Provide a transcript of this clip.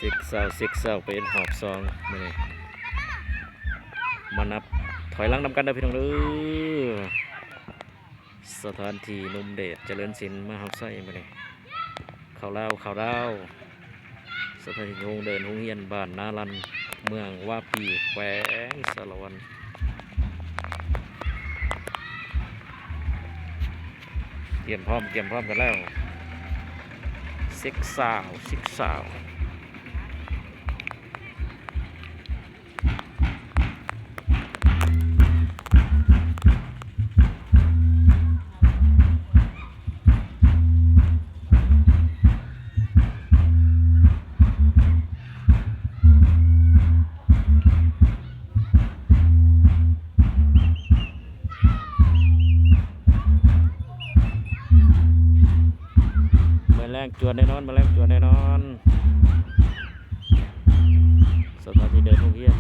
ເຊັກຊາວ ເຊັກຊາວ ໄປເຮັດຮອບສອງມື້ນີ້ ມານັບຖອຍຫຼັງນຳກັນເດີພີ່ນ້ອງເດີ. ສະຖານທີ່ໜຸ່ມເດດ ຈະເລີນສິນ ມາຮັບໃຊ້ມື້ນີ້ ເຂົ້າລາວ ເຂົ້າລາວ. ສະຖານທີ່ໂຮງເດີນໂຮງຮຽນບ້ານນາລັນ ເມືອງວາປີ ແຂວງສາລະວັນ. ກຽມພ້ອມ ກຽມພ້ອມກັນແລ້ວ ເຊັກຊາວ ເຊັກຊາວ. ມື້ແລງຈວດແນ່ນອນ ມື້ແລງຈວດແນ່ນອນ. ສະຖານທີ່ເດີນໂຮງຮຽນ